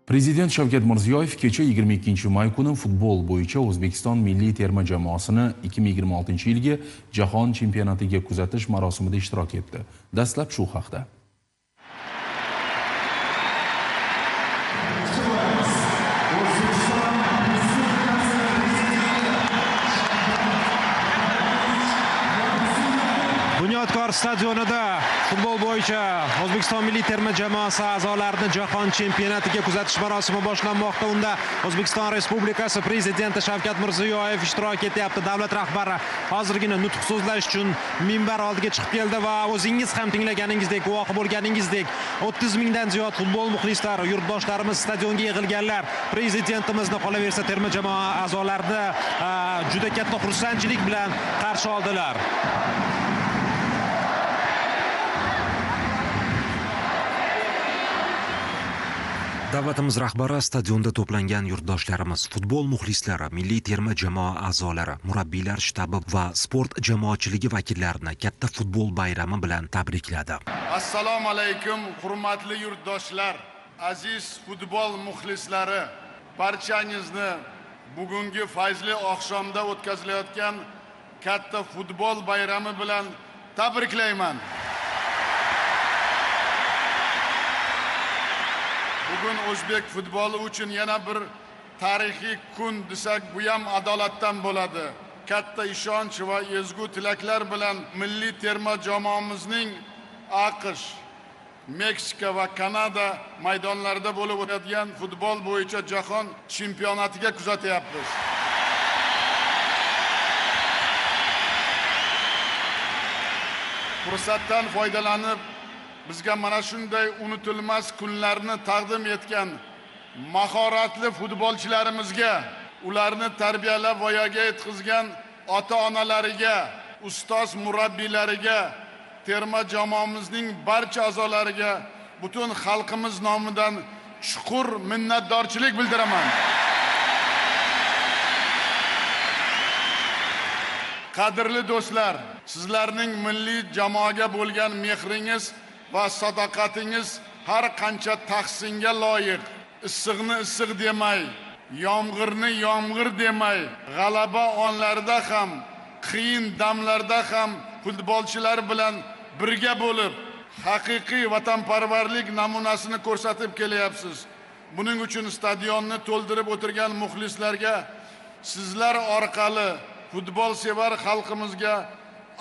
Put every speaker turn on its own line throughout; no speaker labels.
Prezident Shavkat Mirziyoyev kecha 22-may kuni futbol bo'yicha O'zbekiston milliy terma jamoasini 2026-yilgi Jahon chempionatiga kuzatish marosimida ishtirok etdi. Dastlab shu haqda.
Bunyodkor stadionida futbol bo'yicha O'zbekiston milliy terma jamoasi a'zolarini jahon chempionatiga kuzatish marosimi boshlanmoqda. Unda O'zbekiston Respublikasi prezidenti Shavkat Mirziyoyev ishtirok etyapti. Davlat rahbari hozirgina nutq so'zlash uchun minbar oldiga chiqib keldi va o'zingiz ham tinglaganingizdek, guvohi bo'lganingizdek 30 mingdan ziyod futbol muxlislari, yurtdoshlarimiz stadionga yig'ilganlar prezidentimizni, qolaversa terma jamoa a'zolarini juda katta xursandchilik bilan qarshi oldilar.
Davlatimiz rahbari stadionda to'plangan yurtdoshlarimiz, futbol muxlislari, milliy terma jamoa a'zolari, murabbiylar shtabi va sport jamoatchiligi vakillarini katta futbol bayrami bilan tabrikladi.
Assalomu alaykum, hurmatli yurtdoshlar, aziz futbol muxlislari. Barchangizni bugungi fayzli oqshomda o'tkazilayotgan katta futbol bayrami bilan tabriklayman. Bugun o'zbek futboli uchun yana bir tarixiy kun desak, bu ham adolatdan bo'ladi. Katta ishonch va ezgu tilaklar bilan milliy terma jamoamizning AQSh, Meksika va Kanada maydonlarida bo'lib o'tadigan futbol bo'yicha jahon chempionatiga kuzatyapmiz. Fursatdan foydalanib bizga mana shunday unutilmas kunlarni taqdim etgan mahoratli futbolchilarimizga, ularni tarbiyalab voyaga yetkazgan ota-onalariga, ustoz murabbiylariga, terma jamoamizning barcha a'zolariga butun xalqimiz nomidan chuqur minnatdorchilik bildiraman. Qadrli do'stlar, sizlarning milliy jamoaga bo'lgan mehringiz va sadoqatingiz har qancha tahsinga loyiq. Issiqni issiq demay, yomg'irni yomg'ir demay, g'alaba onlarida ham, qiyin damlarda ham futbolchilar bilan birga bo'lib, haqiqiy vatanparvarlik namunasini ko'rsatib kelyapsiz. Buning uchun stadionni to'ldirib o'tirgan muxlislarga sizlar orqali futbol sevar xalqimizga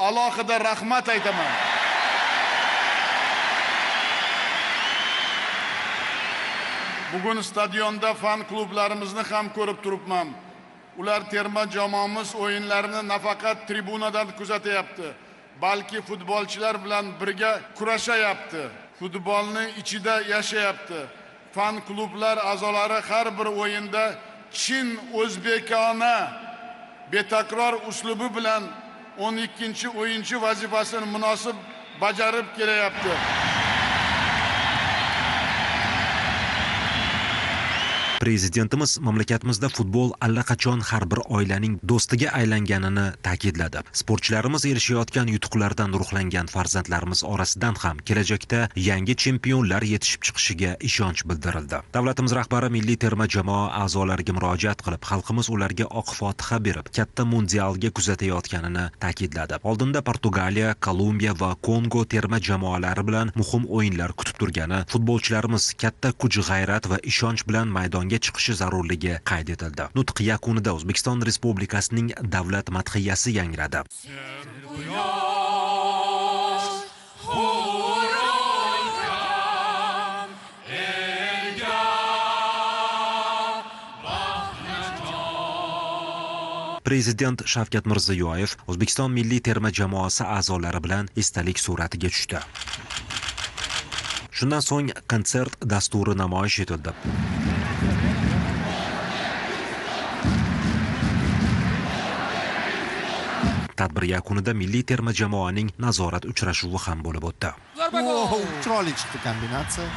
alohida rahmat aytaman. Bugun stadionda fan klublarimizni ham ko'rib turibman. Ular terma jamoamiz o'yinlarini nafaqat tribunadan kuzatyapti, balki futbolchilar bilan birga kurashayapti. Futbolni ichida yashayapti. Fan klublar a'zolari har bir o'yinda chin o'zbekona betakror uslubi bilan 12-o'yinchi vazifasini munosib bajarib kelyapti.
Prezidentimiz mamlakatimizda futbol allaqachon har bir oilaning do'stiga aylanganini ta'kidladi. Sportchilarimiz erishayotgan yutuqlardan ruhlangan farzandlarimiz orasidan ham kelajakda yangi chempionlar yetishib chiqishiga ishonch bildirildi. Davlatimiz rahbari milliy terma jamoa a'zolariga murojaat qilib, xalqimiz ularga oq fotiha berib, katta mundialga kuzatayotganini ta'kidladi. Oldinda Portugaliya, Kolumbiya va Kongo terma jamoalari bilan muhim o'yinlar kutib turgani, futbolchilarimiz katta kuch-g'ayrat va ishonch bilan maydonga chiqishi zarurligi qayd etildi. Nutq yakunida O'zbekiston Respublikasining davlat madhiyasi yangradi. Prezident Shavkat Mirziyoyev O'zbekiston milliy terma jamoasi a'zolari bilan esdalik suratiga tushdi. Shundan so'ng konsert dasturi namoyish etildi. Tadbir yakunida milliy terma jamoaning nazorat uchrashuvi ham bo'lib o'tdi.
Chiroyli chiqdi kombinatsiya.